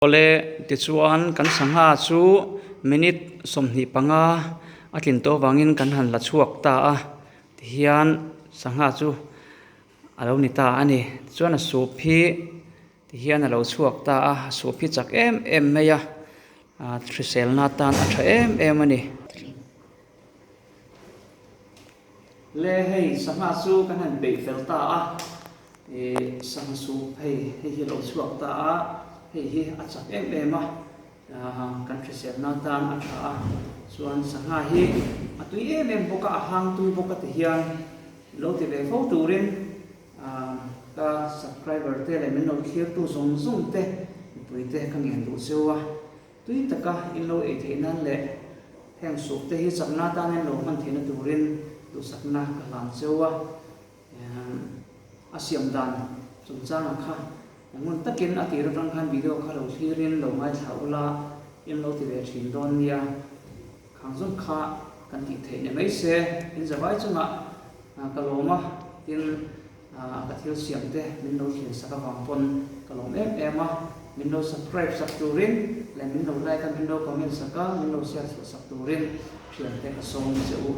Awle, tichuan kan sangha chu minute 25 a tlin tawh avangin kan han la chhuak ta a, tihian sangha chu a lo ni ta a ni. Tichuan a soup hi tihian a lo chhuak ta a, a soup hi chak em em mai a, hriselna atan a tha em em a ni. Le hei sangha chu kan han peih fel ta a, ih sangha soup hei hei hi a lo chhuak ta a, hei hi a chak em em a, kan hriselna atan a tha a, chuan sangha hi a tui em em bawk a, a hang tui bawk a ti hian lo ti ve fo turin ka subscriber te leh min lo thlirtu zawng zawng te mipui te ka ngen duh cheu a. Tui taka in lo ei theih nan leh heng sup te hi chakna atan in lo hman theihna turin duhsakna ka hlan cheu a. A siam dan chungchangah kha ngun takin a tir atang khan video kha lo thlirin lo ngaithla ula in lo ti ve thin dawn nia. Khang zawng kha kan tih theih ni mai se in zavai chungah ka lawm a, tin Ka thil siam te min lo thlir sak avang pawn ka lawm em em a, min lo subscribe sak turin leh min lo like a, min lo comment sak a, min lo share chhuah sak turin thiante ka sawm che u.